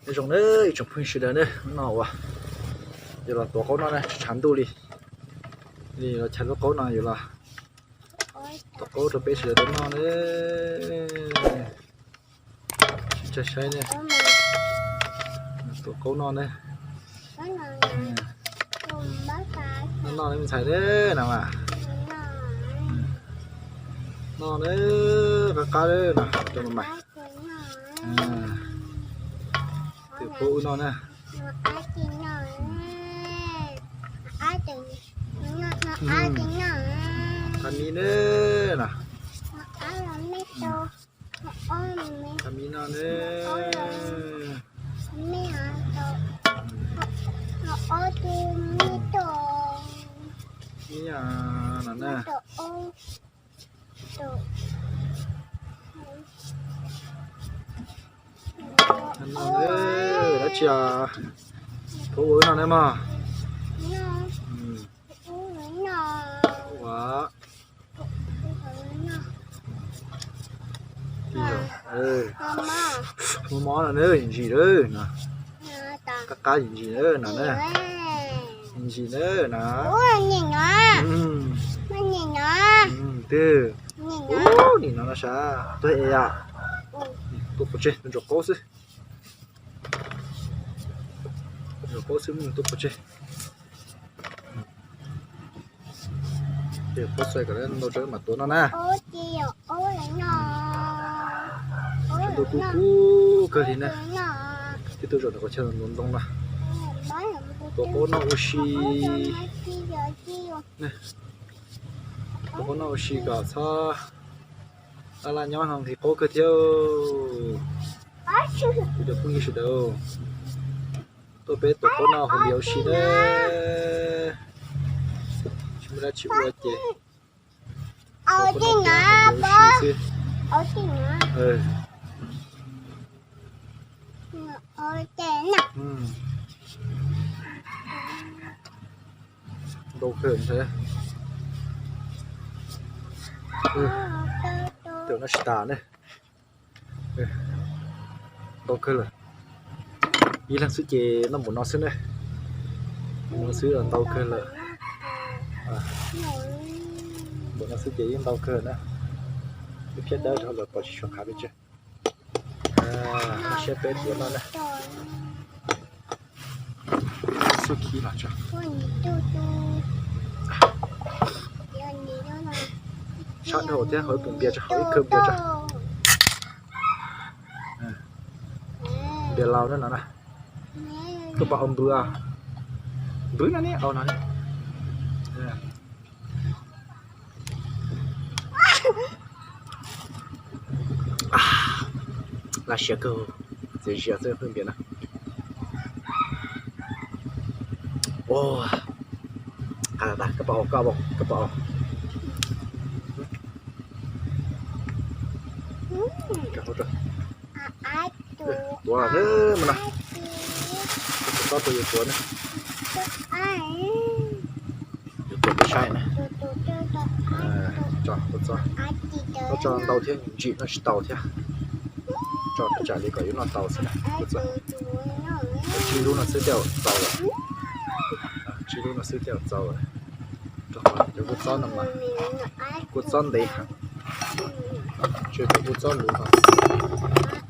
Nyob zoo nawb ib tsoom phooj ywg sawv daws nawb, hnub no uas yuav los tuav qaub noj na, tshav ntuj li, li los chaws lub qaub no yuav los tuav qaub rau peb sawv daws tau noj nawb. Sib cog saib nawb, tuav qaub noj nawb. Noj noj nawb me ntxhais nawb, na mas noj nawb, qab qab nawb, na rau mas mas. Tus puab wb noj na. Qab mi nawb na. Qab mi noj nawb. Mi no na. Noj nawb, dab tsi os? Puab ua wb noj nawb mog. Ua, mob mob no nawb, ntsim lawm no. Qab qab ntsim ntsim nawb no na. Ntsim nawb no. Twg? Nim no no sav, tuag es yom. Tuaj pov tseg, ntsuas qaub xwb. Ntsuas qaub xwb, tuaj pov tseg. Ces puab xaws kom ntau tso mam tuav noj na. Tshav ntuj kub kub kawg li na. Twb tuaj zaum ntawm qhov chaw ntoo ntoo no. Tuav qaub noj ua si. Tuav qaub noj ua si kom txhob laj laj nyob no nqhis qaub kawg thiab. Kuv cov phooj ywg sawv daws, tuaj peb tuav qaub noj haus npias ua si na. Tsis muaj dab tsi ua ces tuav qaub noj haus npias ua si xwb. Ntau kawg ntag. Tam no tsis tas ne. Ntau kawg lawm. Ib leeg xwb ces noj npaum no xwb ne. Npaum no xwb ntau kawg lawm. Npaum no xwb ces yeej ntau kawg na. Ib phiab dawb rau lawm pom tsis tshua qhav pes tsawg. Noj siab peb tuav noj na. Xub khib los tso. Sab dhau thiab, hauv ib puas npias tso, hauv ib khawb npias tso. Npias laus na no na. Koj pom au npwv, npwv no ne, au no ne. Laj siab kawg, txias zias xwb pheej npias na. Koj pom, koj pom, koj pom. Tuav mas no, koj txhob tuav, yuav tuav na. Yuav tuav peb saib na. Tso, tso ntau thiab ntsim noj tsis tau thiab. Tso tsam li kom yuav noj tau xwb na. Tsib lub no xwb thiaj txaus lawm. Tsib lub no xwb thiaj txaus lawm. Rau qhov cov kua txob no mas kua txob ntev heev. Tsis yog kua txob luv,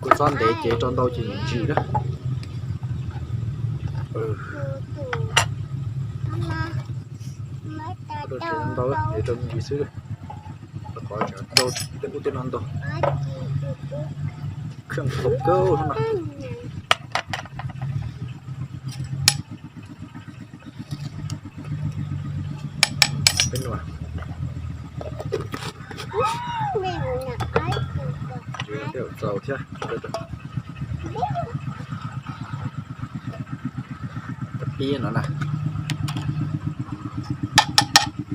kua txob ntev ces rau ntau ces ntsim na. Rau tsev ntau es rau me ntsis xwb. Rau qhov tseem rau tej ub tej no ntau. Kheej thaum kawg no. Peb nua. Tej txaus thiab. Kab pib no na.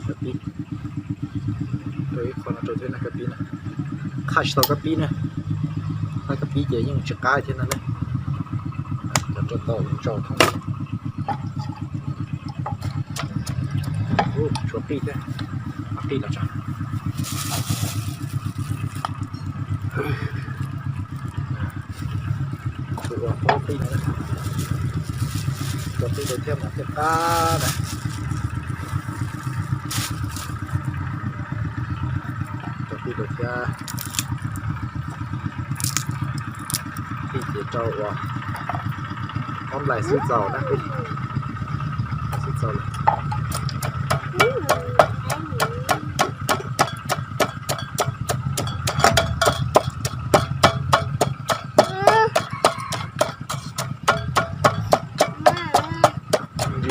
Kab pib. Rau ib qho no rau thiab na kab pib na. Qhaj tsis tau kab pib na. Qhaj kab pib ces yeej tsis qab thiab no ne. Cov rau tau tso thoob. Tshuav qij thiab, qij los tso. Kuv ua qaub Qij no, rau qij rau thiab mas thiaj qab na. Rau qij rau thiab. Qij ces rau ua ob nplais xwb txaus na, xwb txaus lawm.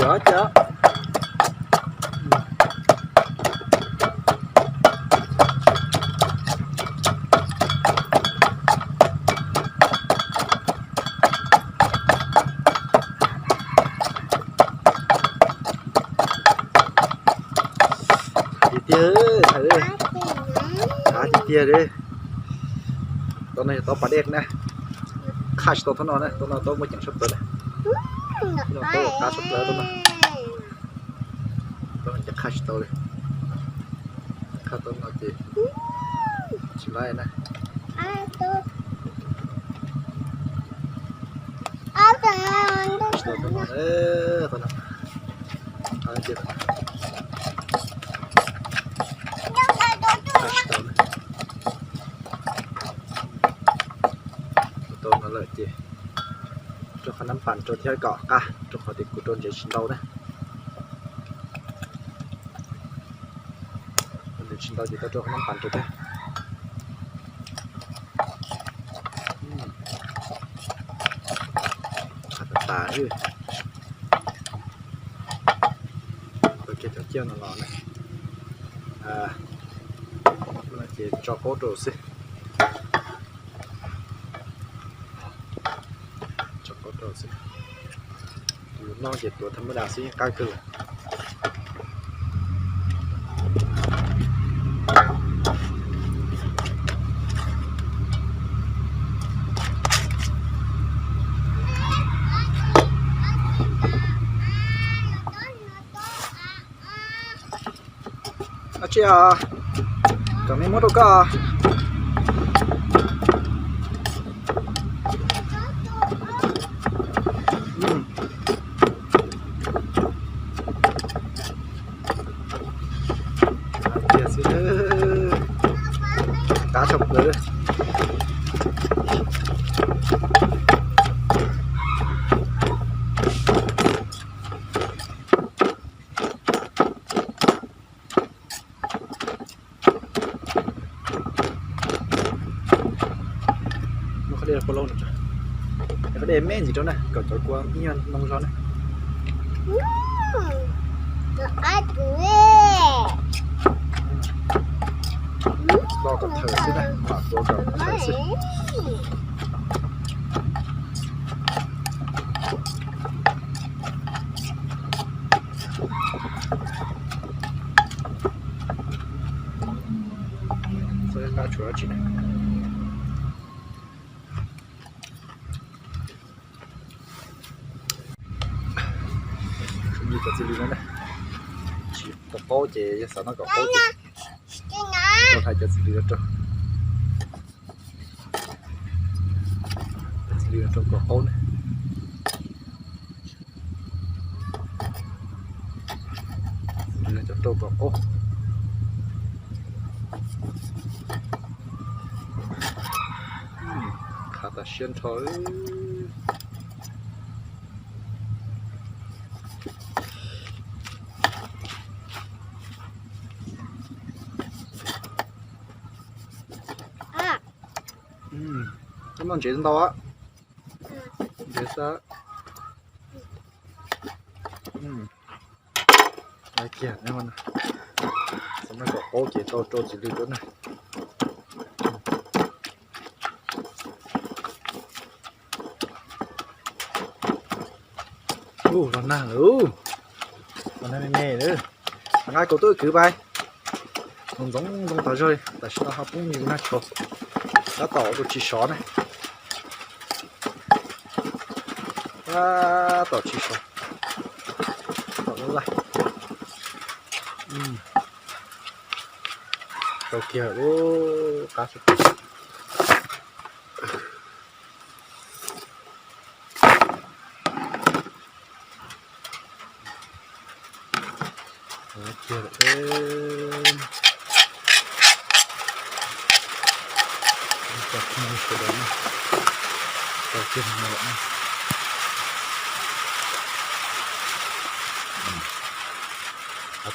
Yuav cas. Tiag tiag, thaiv li, qab tiag tiag li. Tau no yog tau pas dej na. Qhaj tsis tau thaum no na, tau no tau muaj ceem tshaj plaws na. Tau no tau qab tshaj plaws tau no. Tau no ces qhaj tsis tau li. Qhaj tau no ces tsis laib na. Tau no, tau no. Tau no lawm ces rau qhov nab pas rau thiab kom qab, rau qhov tias kuv rau ntsev tsis ntau na. Ntsev tsis ntau ces tau rau qhov nab pas rau thiab. Qab tas tas. Ua kiag cov ciaj no los na, ces tso qaub rau xwb. Tso qaub rau xwb. Tus noj ces tuav tham mab das xwb yeej qab kawg lawm. Dab tsi os? Kom me muab rau koj. Tiag xwb, qab tshaj plaws. Muab qhov dej rau lauj, qhov dej me ntsis rau na, kom cov kua ib nyuag ntoo zog na. Tsis tau kom thawm xwb na, mam tuav kom thawm xwb. Qab tshuav dab tsi na. Zoo li cov txiv lws no na, tsis tau qaub ces yog xav noj kom qaub ces tau hais cov txiv lws no rau. Cov txiv lws no rau kom qaub na. Cov rau kom qaub. Qab tas siab nrho. Koj noj ntsev ntau a. Ntsev xwb. Kiag, xav noj kom qaub ces tau rau txiv lws rau na. Ub, los nag lawm, los nag me me lawm. Nqa kaus tuaj kwv pais. Ntxoov ntxoo tas zog li, tam sim no ho poob me nag tshau. Tab tom ua rau tsis sov ne. Tab tom tsis sov. Tom laj laj. Rau kiag lub qab. Tsis Kiag lawm, cov phooj ywg sawv daws na, tau kiag no lawm na.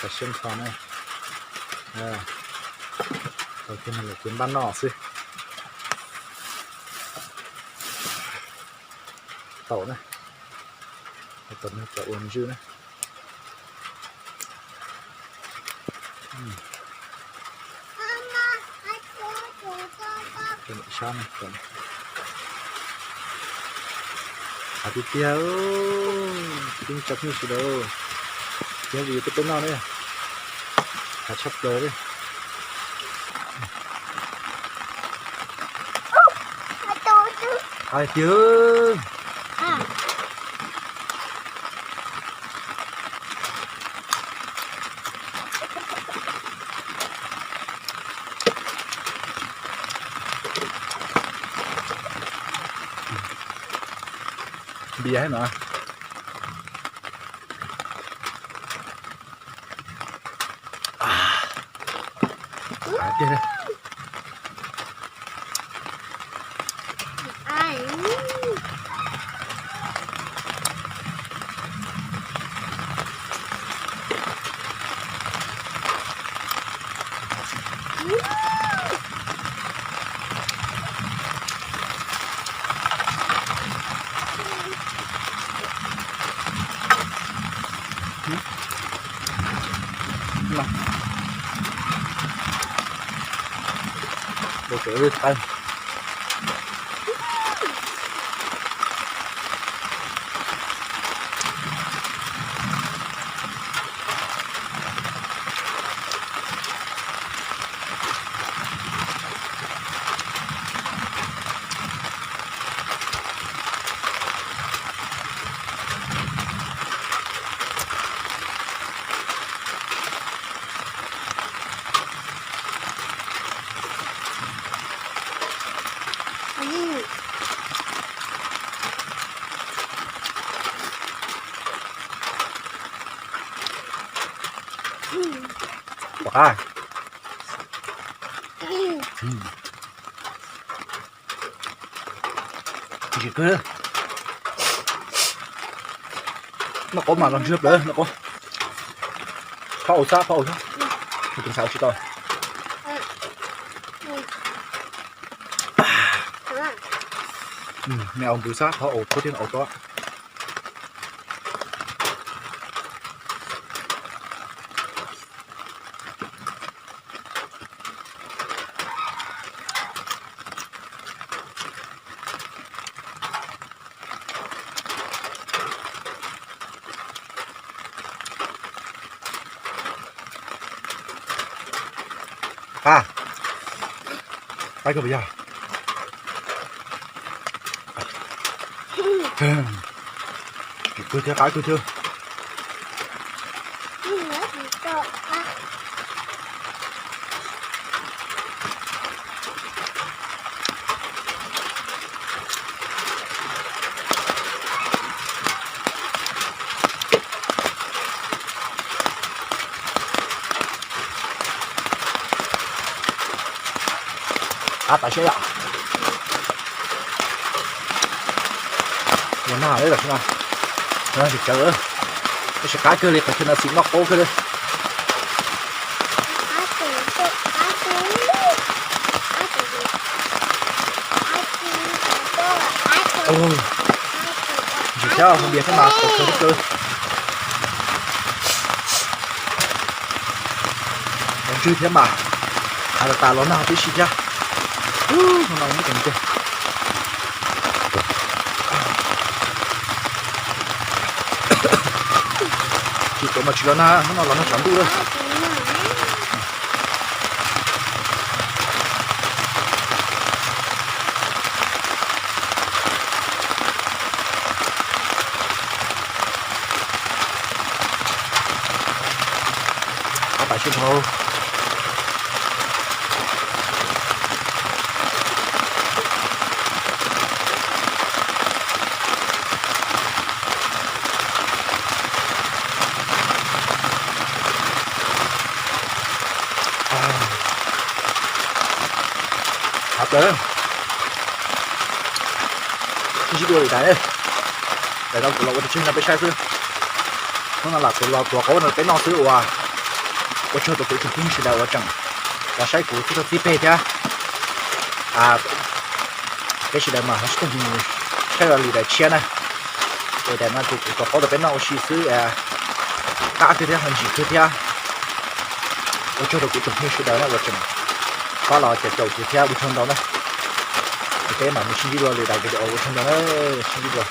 Tau siab ntho na. Tau kiag no lawm ces npaj noj xwb. Tau na, tau ua ntswg na. Sab na, hav tiag tiag, ib tsoom phooj ywg sawv daws, yog li peb tuaj noj ne, hav tshaj plaws li. Hais tiag. Npias no. Tiag. Pom qab. Ntsim kawg. Noj qaub mas los ntswg plaws noj qaub. Phob aus xab, phob aus xab. Tus ntxhais tsis tau. Me aus ntws xab, phob aus, phob thiab aus tob. Qab, qab kawg puas yog? Tsis kawg thiab, qab kawg thiab. Qab tas siab yom. Los nag li los sib no, los nag tsis tsawv, tab sis qab kawg li, qhov chaw no xim noj qaub kawg li. Ntsim thiab, hu npias thiab mas tau kawg li. Los ntswg thiab mas, hais tas tas los nag tib si thiab. Hnub no muab cov tiag. Tsis tuav mas tsis los nag, hnub no los nag tshav ntuj lawm. Qab tas siab dhau. Sib ntsib dua lwm daim, daim no kuv los ua tseg no peb saib xwb. Hnub no lam kuv los tuav qaub no peb noj xwb uas. Ua tsaug rau kuv tsoom phooj ywg sawv daws uas tseem los saib kuv txhij txhij peg thiab. Peb sawv daws mam ho sib cog mus saib lwm daim tshiab na. Es daim no ces kuv tuav qaub rau peb noj ua si xwb, qab kawg thiab ho ntsim kawg thiab. Ua tsaug rau kuv tsoom phooj ywg sawv daws na uas tseem pab los caum caum kuv thiab, ua tsaug ntau na. Es peb mam mus sib ntsib dua lwm daim video, ua tsaug ntau na, sib ntsib dua.